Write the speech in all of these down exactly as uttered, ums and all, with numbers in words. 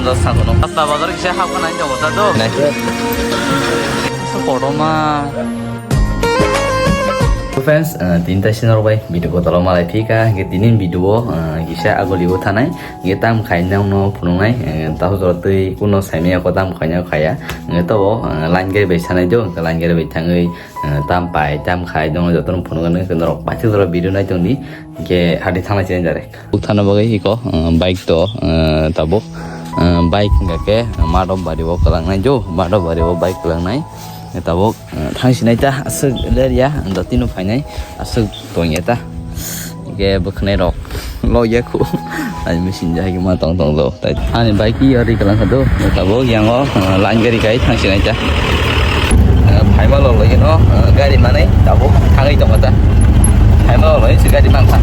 Sasta bazar kisa hapkha nai tongo ta do. Nai. Kotorma. Friends, uh, tinta sinor bai video ko tolo malai thika, ge tinin video, uh, kisa agoli o thanai. Nge tam khaina no phunuknai, eh, tahu jora twi kuno saimaya ko tam khaina khaya. Nge to, eh, line gari bai sanai do, line gari bai thangwi, eh, tam pai, tam khai dong joto no phunuknai, norok paithak jora video nai tongdi, ke hadi thanglai chini direct. Buk thana bagwi iko, eh, bike to, eh, tabuk, eh, bike hingka ke, eh, madop bari o kwlangnai do, madop bari o bike kwlangnai. Tabuk, eh, thangsinai ta aswk lerya, ang dotino phainai aswk tongya ta. Hingke bwkhwnai rok logya khu. Ai machine jahai ma tong tong do. Tai ani bike ki yari kalang kha do. Tabuk yango, eh, line gari kai thangsinai ta. Eh, phaima lo logino, eh, gari manai tabuk thangwi tongo ta. Phaima lo logino se gari mankha.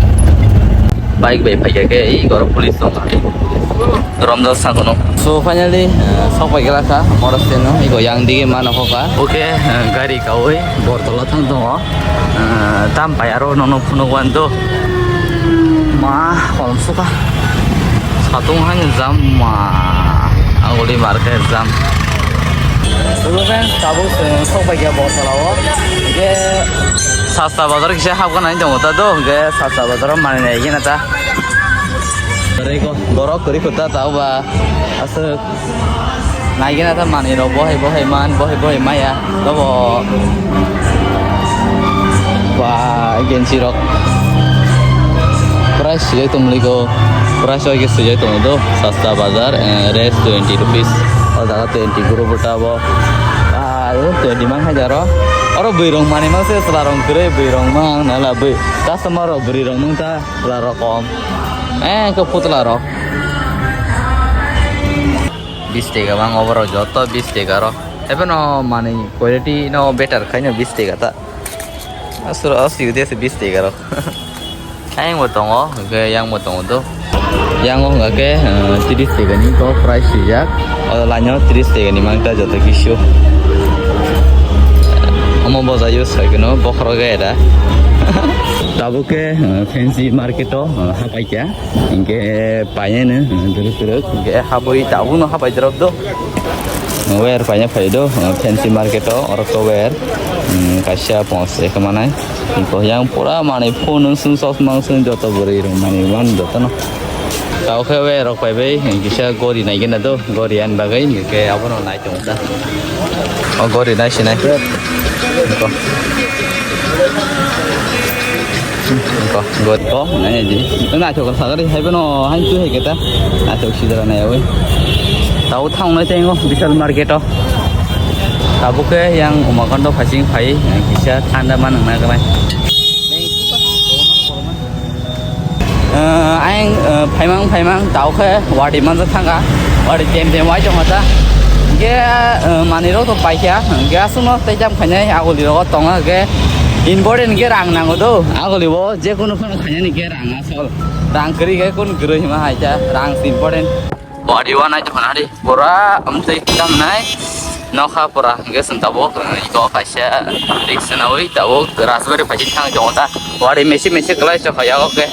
Bike bai phaikha ke, i goro police tongkha. Romjak sakono. So finally, eh, sok pai gela kha, Moraseno, iko yang dige mano hoka. Oke, eh, gari kawi, Bortola thang tongo. Eh, tam pai aro nono phunuk wan do. Ma, kolom suka. Satung han jam ma. Anguli market jam. Hello friends, tabuk, eh, sok pai gela Bortola o. Ge, Sasta bazar kisa hapgana tongo ta do, ge Sasta bazar o mani nai gena ta. Rego, borok kwrwi kho ta, ta ba aswk naigena ta manwi rok bohai bohai man, bohai bohai maya, tobo ba gensi rok price swijak tongmwlwiko, price bai khe swijak tongo do, Sasta bazar, eh, rate twenty rupees, o jaga twenty guru bwta bo, ah, twenty man hajar o, oro bwrwi rok manwi mangse chwla rok kwrwi bwrwi rok mang nala bwrwi customer rok bwrwi rok mang ta. Putla rok kom. Eh, ke putla rok. Bis tega bang oborok joto bis tega rok. Ebe no mani quality no better khaino bis tega ta. Asur as yude se bis tega rok. Yang bo tongo, ke yang bo tongo do. Yang o hwnga ke, eh, tris tega ni to price swijak. O laino tris tega ni mang ta joto kisu. Omo boja use khai keno bokhorok ga era. Tabuk ke, eh, fancy market o, eh, hapai kya. Hingke paiyano, eh, duruk duruk. Hingke habui tabuk no hapai drop do. Wear paina phai do, eh, fancy market o, orok to wear. Hmm, kaisa pons ekhe manai. Hingke yang pura manai phone wng sung, chosma wng sung, joto bwrwi rok manai man joto no. Tao khe wear rok pai bai, hingke kisa gori nai gena do, gori ani bagwi, hingke abono nai. O gori nai sinai. Ko. Ko, gori ko, nai di. Nai chok sagari hai beno hai tu hai keta. Nai chok sidara nai oi. Tao thang nai tengo Vishal market o. Tabuk ke yang Umakando phasing phai, yang kisa thanda man nang nai. Eh, ayang, eh, phaimang, phaimang, tao khe wadi manjak thangkha, wadi tem tem wai tongkha ta. Hingke, eh, manwi rok to paikha, hingke aswkno tei jam khainai aguli rogo tongo hingke important hingke rang nango do. Aguli bo je kunu phano khainani hingke rang asol. Rang kwrwi khe kunu kwrwi hima hai ta, rang se important. Body o nai tongkha nari, pura amtwi tamnai nokha pura hingke chwng tabuk, eh, iko kaisa riksha nawi tabuk Rajbari phaising thang tongo ta. Wari mesi mesi kwlai chokha yago ke.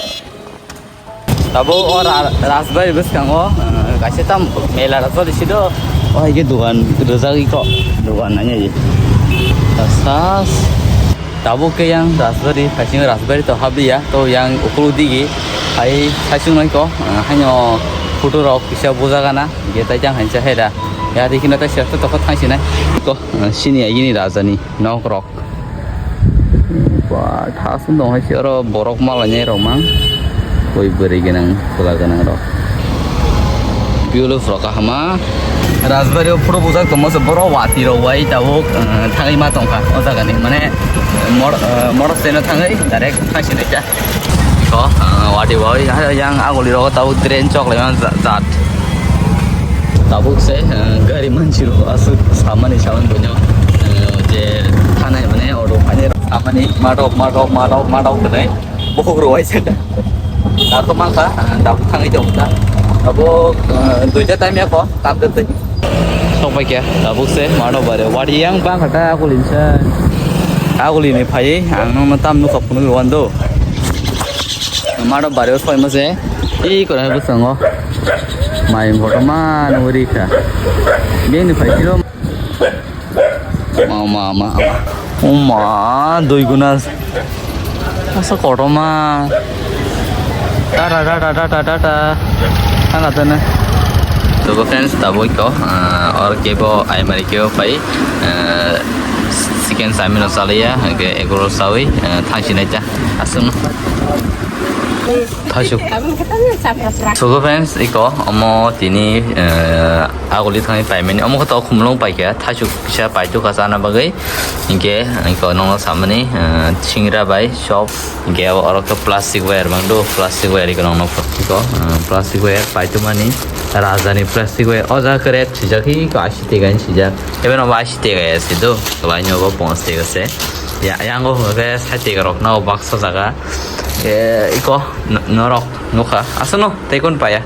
Tabuk o Ra-, Rajbari bwskango, eh, kaisa tam mela rok choli sido. O hai khe dugan rijak iko, dugan nai nai. Sas. Tabuk ke yang Rajbari, phaising Rajbari to habliya, to yang ukulu digi hai saisung nai ko, ah, haino photo rok kisa bujagana, je tai jang hainsa hera. Ya dikhi na tai siyasa tokha thangsinai. Ko, ah, sini agini rajani nok rok. Ba, thasung dong hai si oro borok malainai rok mang. Koi bwrwi gwnang, chwla gwnang rok. Beautiful kahama. Rajbari o photo bujak tongma se borok wati rok bai tabuk, eh, thangwi ma tongkha o jaga ni. Mane mor-, eh, motor stand o thangwi direct thangsinai ta. Ko, eh, wati bai yang aguli rok tabuk train chok lai man ja-, jat. Tabuk se, eh, gari mansi rok aswk samani samani boino, eh, je thanai mane auto phainai rok samani madok madok madok madok hwnwi. Bokhok rwai se da. Dako mangkha, dako thangwi tong ta. Abo, eh, duita time ya ko, tam de tei. Sok pai kya, tabuk se, mano bare. Wari yang bang kata aku linsa. Aku lini phai, ang nang tam nuk khop nuk wan do. Mano bare soi ma se. I ko na bu sango. Mai kotorma nugwi rikha. Bini phaikhe o. Ma, ma, ma, ma. O ma, dui guna. Asa kotorma. Tata, tata, tata, tata. Thangkha tene. Togo friends, tabuk iko, ah, or kebo almari kebo pai, ah, chicken chowmin no chalaiya, hwnkhe egg roll chawi, ah, thangsinai ta. Aswkno. Thasuk. Sugo friends, iko omo tini, eh, aguli thani paimani. Omo khe to khumlung paikha, thasuk kisa paitokha chana bagwi. Hinkhe iko nokno samani, eh, singra bai chop. Hinkhe abo oro khe plastic wire mangdo, plastic wire iko nokno iko, eh, plastic wire paitomani. Rajani plastic wire. O jaga khe rate swijak, iko ashi tegain swijak. Even obo ashi tega ya se do. Kwlaino obo ponchash tega se. Ya, yango hwnkhe sait tega rokno baksa jaga. Eh, iko n-, norok nukha. Aswkno tei kun paya.